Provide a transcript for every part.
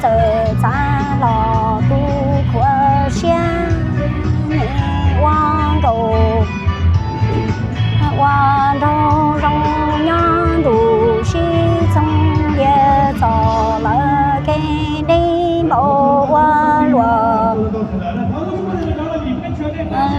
Txawm txav los tu khuav siab, nim ua nkaus ua nraug zoo nyob ntuj sib txoog, cia txom lawv kev deb npaum ua luaj.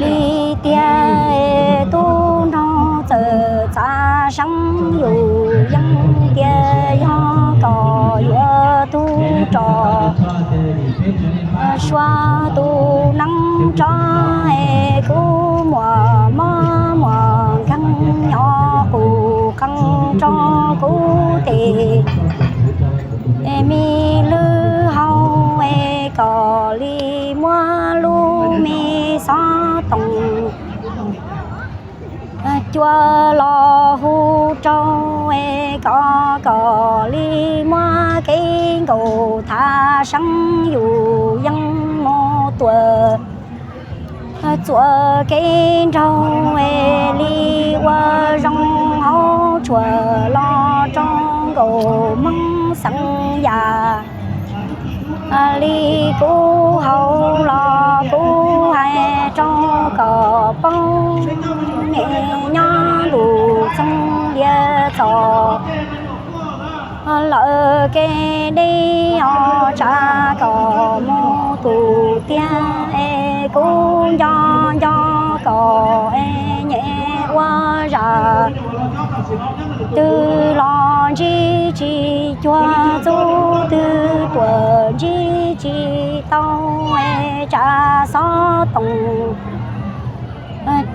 Li tiag tub nraug txawm txav seeb yus yeej tias yog kom yuav tug rog, suav tus neeb tso es kuv muaj mob muaj nkeeg nyob qus qees rau kuv tes. Es me lwj hau es kom li muab lub me xov tooj cua los hu rau es kom kom li muab kev nkaus thav seeb yus yeej mus tuam txuas kev nraug es li ua zoo hauv tshuaj los rau nkaus Hmoob xeem yam. Li kuv haus los kuv hais rau kom paub, nim nyob ntuj txoog cia txom lawv kev deb os, tsav kom mus tus tiag es kuv nco nco kom es nyem ua zam. Twg los ntsib tsis cuag, txub twg tuam ntsib tsis tau es tsav xov tooj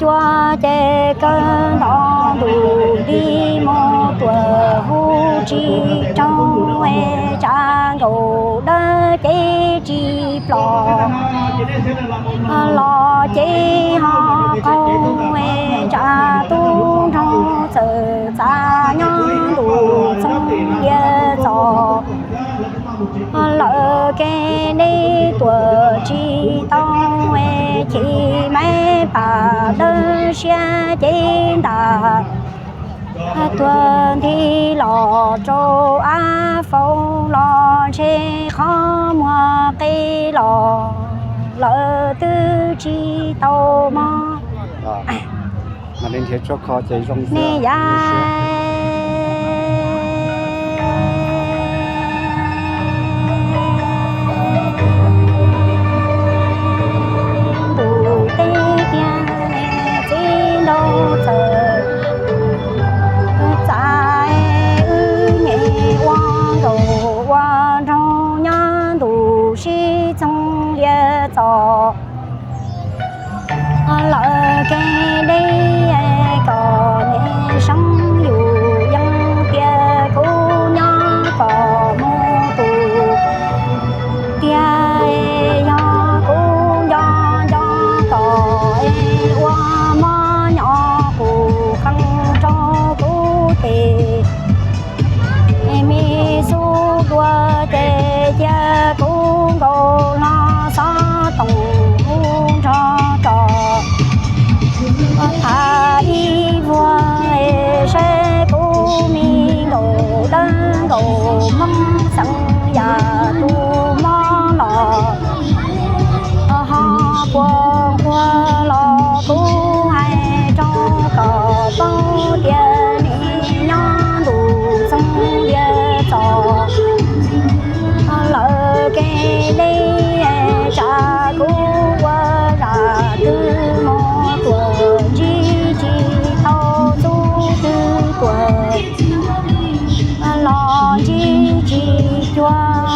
cua ces kawg nto ntuj nti mus tuam hu tsis raug es tsav nkaus dawb cev tsis plos los cev ho qaug es tsav tub nraug txawm txav nyob ntuj txoog cia txom lawv kev deb tuam tsis tau es chim maiv pam dawb siab cev ntas tuag nthi los rau av faus los ntshe qhov muag qe los lawv twb tsis tau mob. Nej yav ntuj teb tiag, txiv nraug txawm txav wb nyem ua nkaus ua nraug nyob ntuj sib txoog cia txom lawv kev deb kom nyem seeb yus yeej tias kuv nyob kom mus tus tiag, yog kuv nco nco kom es ua mob nyob qus qees rau kuv tes. Me xub dua ces cia kuv nkaus hlo xov tooj hu nrog rau thav ib vuag es saib kuv me nkaus dawb nkaus Hmoob xeem yam tus mob los ho puas nquag los kuv hais rau kom paub tias nim nyob ntuj txoog cia txom lawv kev deb, tsav kuv ua zam twg mus tuam ntsib tsis tau, txub twg tuam los ntsib tsis cuag,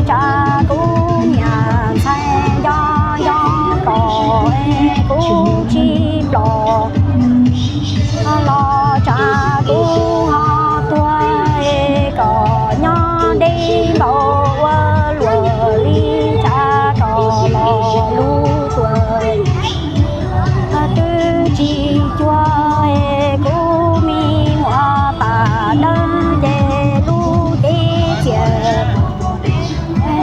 tsav kuv niam ntxhais nco nco kom kuv tsis plos los tsav kuv ho tuag kom nyob deb npaum ua luaj li, tsav kom los lub tuam twb tsis cuag, kuv me muam pam dawb ces lub cev txias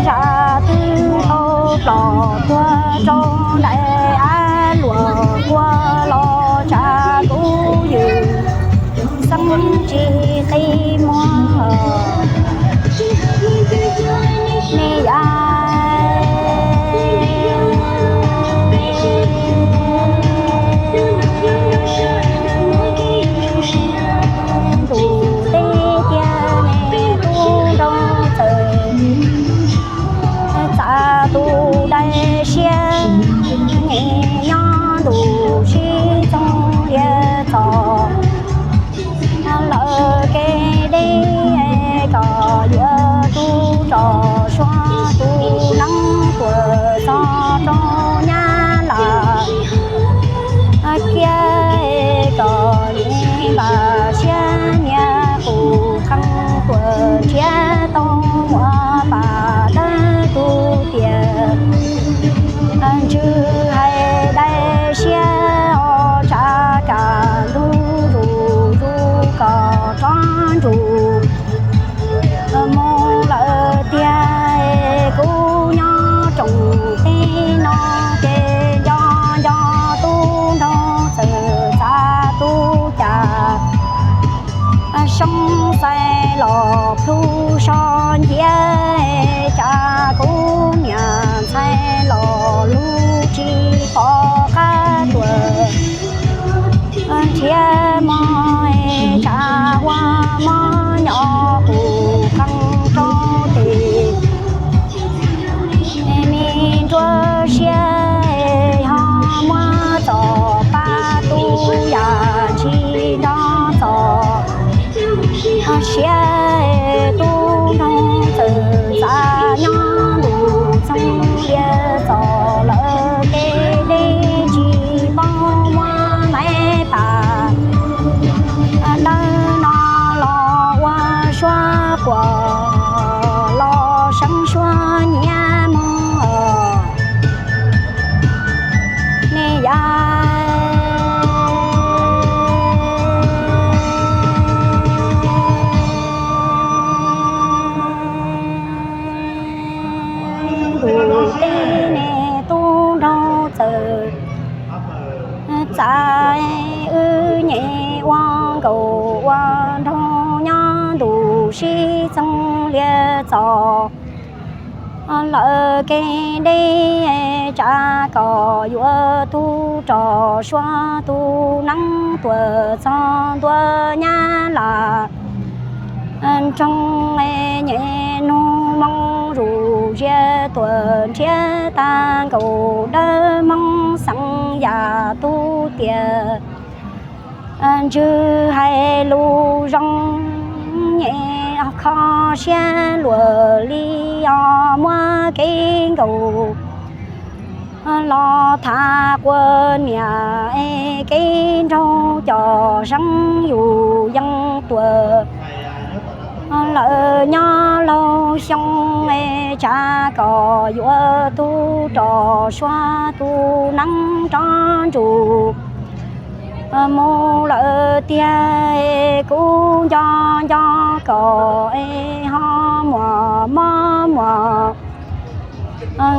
zam twg tau plos tuag rau nraim av luam, nquag los tsav kuv yws xeeb tsis qi muag. Nej txawm txav wb nyem ua nkaus ua nraug nyob ntuj sib txoog lias txos lawm kev deb tsa kom yuav tub rog suav tub neeb tuaj txog ntua nyab laj nroog nyem nug moo zuj zus tuaj nrhiav tag nkaus dawb hmoob xeem yam tub tiag ntswg hais lus zoo nyem kho siab luag li os muab kev nkaus los tham quas niam es kev nraug coj seeb yus yeej tuaj lawm nyob laug xyoo es tsa kom yuav tub rog suav tub neeb rov ntsug mus lawm tiag es kuv nco nco kom es ho muaj mob muaj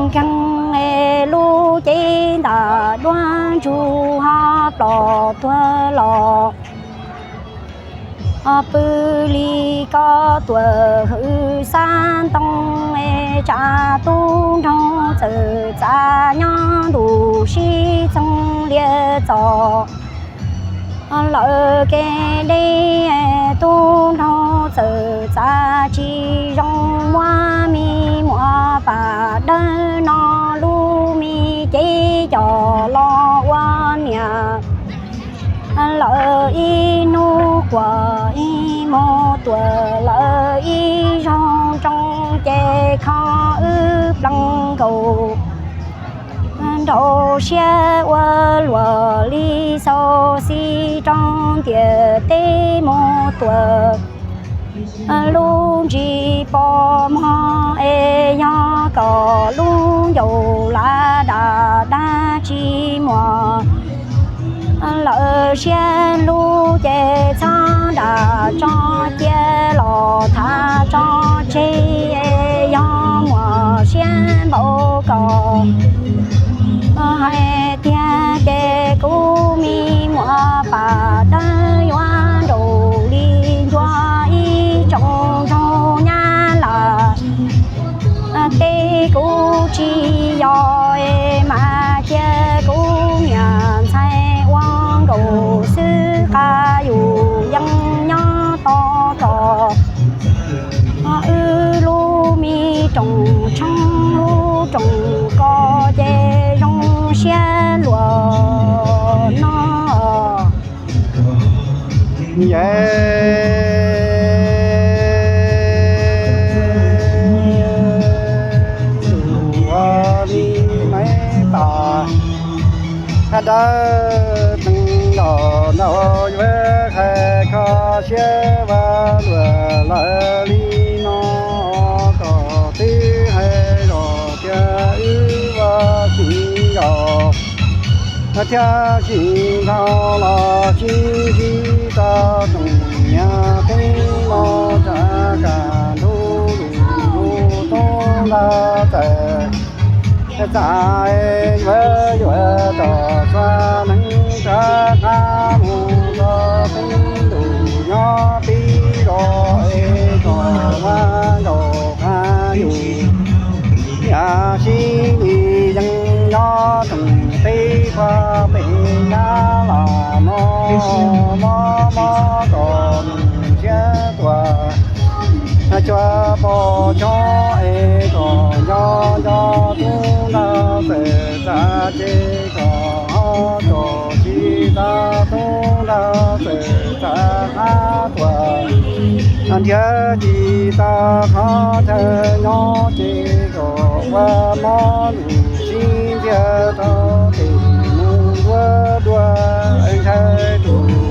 nkeeg es lub cev ntam duab ntsug ho ploj tuag los pw li koj tuaj hwm xab ntoo es tsa tub nraug txawm txav nyob ntuj sib txoog lias txos lawm kev deb tub nraug txawm txav tsis zoo muab me muam pam dawb no lub me cev coj los ua niam lawm ib hnub quas ib hmos tuaj lawm ib zaug nroo ces kho wb plees nkaus nraug siab ua luaj li xauv xis rau ntiaj teb mus tuaj lub ntsis pos mog es yog kom lub ncauj lav dam dag tsis muaj lawm siab hlub ces txhob dam tso cia los tham tso tseg es yog muaj siab npaum kom hais tiag ces kuv me muam pam dawb yuav nraug li ncua ib tsoom nraug nyab laj teb kuv tsis yog es mas cia kuv niam ntxhais ua nkaus xwb qab yus yeej nyob tos kom wb lub me rooj tshoob lub rooj kos ces zoo siab luaj no. Yawm tus ua li maiv tas, hab dawb teev nkaus ntau yuav hais kho siab vaj luam lawm li no, kom twb hais los tias wb ua tsis nkaus thiab tsis ntau los tsis ntsib tau tsoom niam teeb no tsa kam ntuj lus lus tub ntawd txawm txav yuav yuav tom txhua neeg rov qab mus rau teeb ntuj nyob pib zos es kom vaj nkaus qab yus. Yam sib lis yees nyob tsoom teb pab pem nyab laj no, mob mob kom nws ntsiab tuaj cuag pos cog es kom nco nco tub ntawd txawm txav ces kom ho tsom tsis tau tub ntawd txawm txav qab tuaj nrhiav tsis tau qhov chaw nyob ces kom ua mob ntuj sib ntiag rau pem mus ntua dua ntshai tus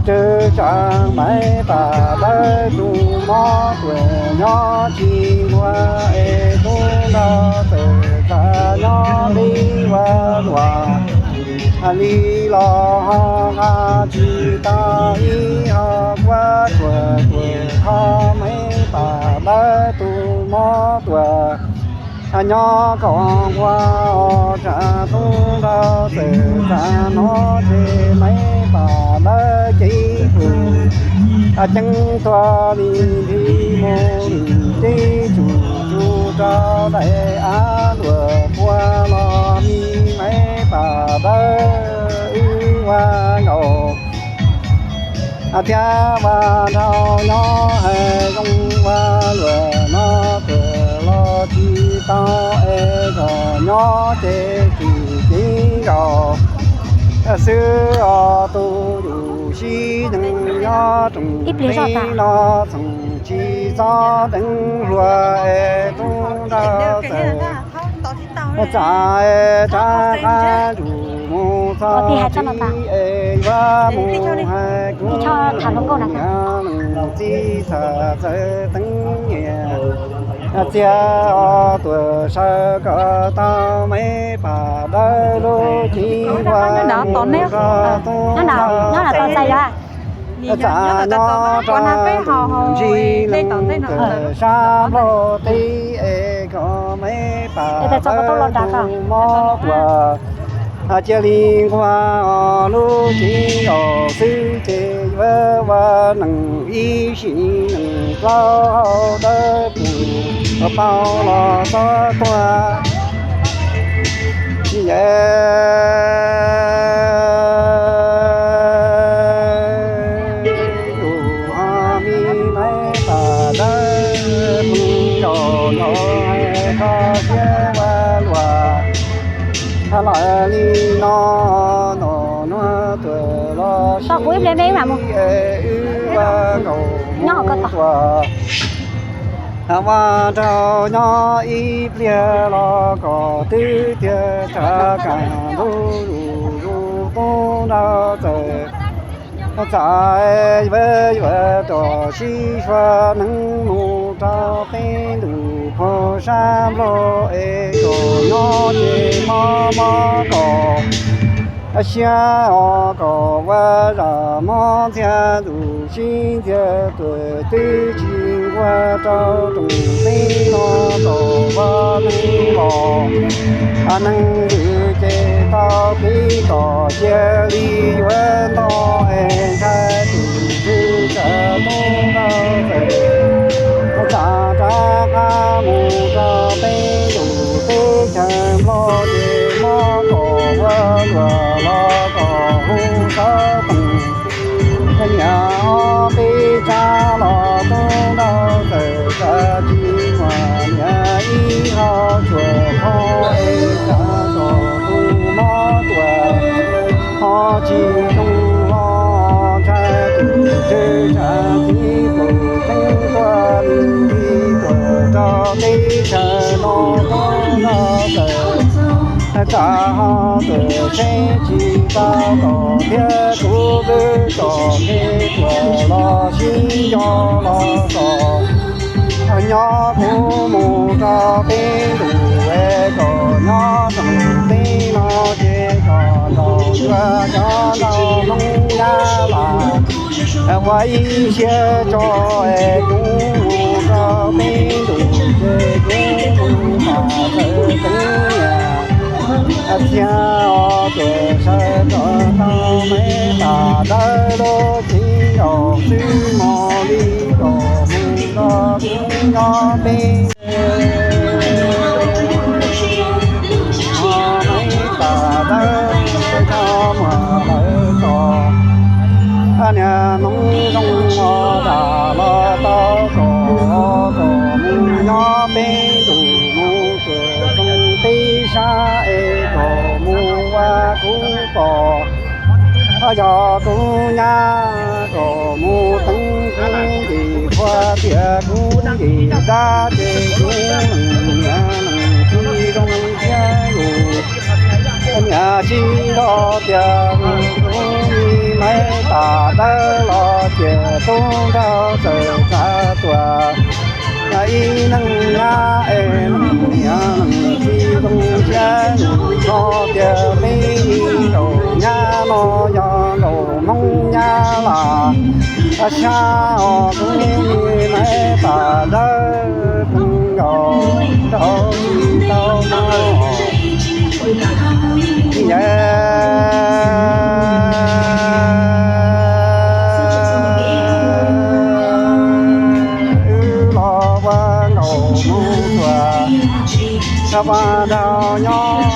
tswv tsa maiv pam dawb tus mob tuaj nyob tsis ntua es tub ntawd txawm txav nyob li ua luam li los ho nqa tsis tau ib ho kuab tsuag tuaj qhov maiv pam dawb tus mob tuaj Nyob kom nqua os tsav tub nrog txawm txav no ces Maiv Pam Dawb cev tus ceeb tuag li nthi mus li ces tsum tsum rau daim av luam pua los li Maiv Pam Dawb wb ua nkaus thiab ua nraug nyob hais zoo ua luam no tuam los tsis tau es kom nyob ces tsis ceev nkaus xwb os. Tus yus sib yees nyob rooj teb no txhoov tsis txhob deev hluas es tub nrog txawm txav rov qab ntsum mus txog tid es yuav mus hais kuv niam leej txiv txhawj txawv teeb nyiam txiag os tuam sawv kom tau Maiv Pam Dawb lub cev ua mus rau tub txav nyob rau tus ntsis leej tawm sab nplog teb es kom Maiv Pam Dawb tus mob tuam cia li nqua os lub cev nkaus xwb ces yuav ua nees ib sim nees plaub hau dawb pus pau los txhob tuag. Yus ho me Maiv Pam Dawb pheej ncaus ncaus hais kho siab ua luam lawm li no noj nuav tuam los sib wb ua nkaus tuam ua nraug nyob ib pliag los kom twb tiag tshav kaam ntuj zuj zus tub nrog txawm txav yuav yuav rov sib sua neeb mus rau peb ntuj puag sab nplog es kom nyob ces mob mob kom siab os kom ua zam mob ntxiag ntuj sib ntxiag tuam twb tsis nquag rau rooj teb no kom ua neeg los neeg ntws ces tau pib kom cia li yuav ntog es ntshai tus ntxhw tsav tub nrog txawm txav rov qab mus rau peb ntuj teb chaws nplog ces mob kom ua luam los kom hu xov tooj niam ob peb tsab los tub nrog txawm tsav tsis muaj niam ib hau tsuas kho es tsav kom tus mob tuam ho tsis zoo ho ntshai tus ntxhw tsav txiv tus ceeb tuag li nthi tuam rau teb chaws no tub nrog txawm tsav ho txawm tsheb tsis tau kom thiab kuv pwb kom nqe tuam los sib nco los kom nyob kuv mus rau peb ntuj es kom nyob rooj teb no ces kom nrog ua cov nrog Hmoob Nyab Laj ua ib siab tso es kuv mus rau peb ntuj ces kuv mus pam txawv teeb niam txiag os tuam sawv kom tau Maiv Pam Dawb lub cev nkaus xwb mos li kom mus rau kuv nyob peb Maiv Pam Dawb tau muag lawm tso. Niag Hmoob zoo ho dam los tau kom kom mus nyob peb ntuj mus tuam txoos peb sab es kom mus ua kuv pom. Yog kuv nyab kom mus teeb kuv ntim phua tias kuv ntim dab ces kuv leej niam leej txiv zoo thiab yus niam txiv nrog tias kuv Maiv Pam Dawb los ces tub nrog txawm txav tuam ib leeg nyab es leej niam leej txiv zoo thiab yus nrog tias peb nkaum nyab no yog nkaum Hmoob Nyab Laj sab os kuv Maiv Pam Dawb nkaus nraug tsis Paj nraug nyob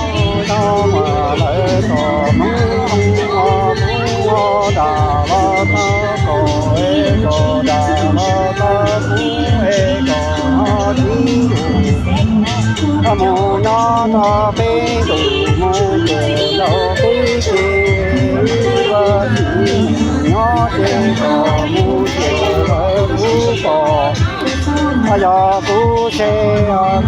tau mas lawv tom Hmoob ho, Hmoob ho dag los tau kom es kom dag los tau Hmoob es kom ho tib ntus mus nyob tau peb ntus mus ces nrau peb ces wb ua tsis nyob ces kom mus ces lawv kuv pom. Yog kuv se kom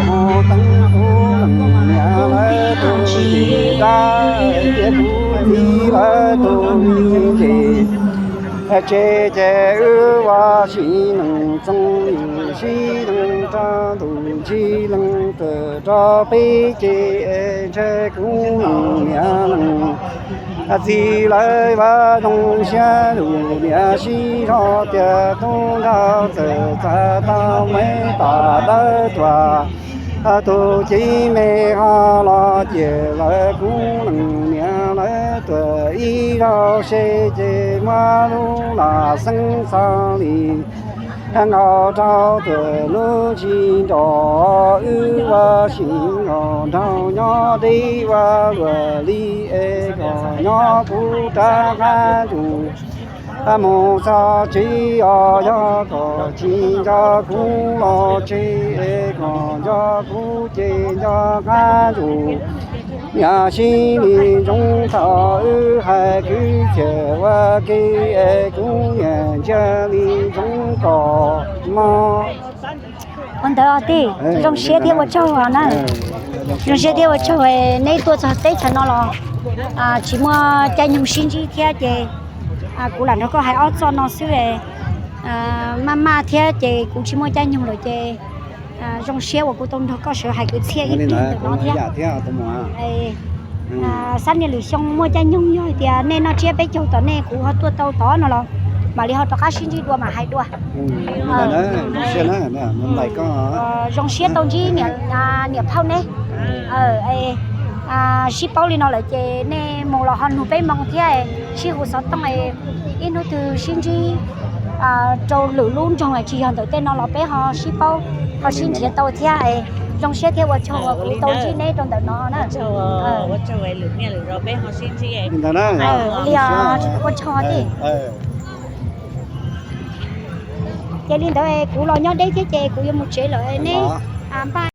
mus teeb kuv leej niam lawv tus txiv dab thiab kuv txiv lawv tus me ntsis. Tsev ces wb ua sim neej txoos yus sib neej rau ntuj ntsis leej twg rau peb ces ntshe kuv leej niam leej txiv lawv ua zoo siab lus niam sib zog tias tub nraug txawm txav tau me tas dawb tuag. Tus txiv me ho los ces lawv kuv leej niam lawv tuag ib zaug se ces muab lub lam xeeb txog li nkaus rau tuag lub ntsis nrog wb ua sim nkaus nraug nyob deb ua luam li es kom nyob kuv rab qab ntuj mus txog tsev os. Yog kom tsis nco kuv los tseg es kom nco kuv ces nco qab ntuj. Niam sib li ntsoov thaum wb hais kwv txhiaj ua ke es kuv niam ntsia li ntsoov kom mog. Ua ntawd os tij, zoo siab thiab ua tsaug os na. Zoo siab thiab ua tsaug neb tuaj txog teb chaws no los tsis muaj caij nyoog sib ntsib thiab ces kuv lam nrog koj hais ob txoj no xwb. Maj maj thiab ces kuv tsis muaj caij nyoog lawm ces zoo siab uas kuv tau nrog koj sawv hais kwv txhiaj ib pliag ntawm no thiab. Xab niag lwm xyoo muaj caij nyoog yog hais tias nej noj tsiab peb caug tom nej kuv ho tuaj tau tod no los mam li ho rov qab sib ntsib dua mam hais dua. Zoo siab tau ntsib niam phauj neb. Sib paub li no lawm ces nej mus los ho nug peb moo thiab sib hu xov tooj, ib hnub twg sib ntsib rau lwm lub nroog tsis yog ntawm tej no los peb ho sib paub ho sib nrhiav tau thiab. Zoo siab thiab ua tsaug uas kuv tau ntsib neb rau ntawm no na. Li ua tsaug tij. Ces li ntawd kuv los nyob deb thiab ces kuv yuav mus tsev lawm neb npaj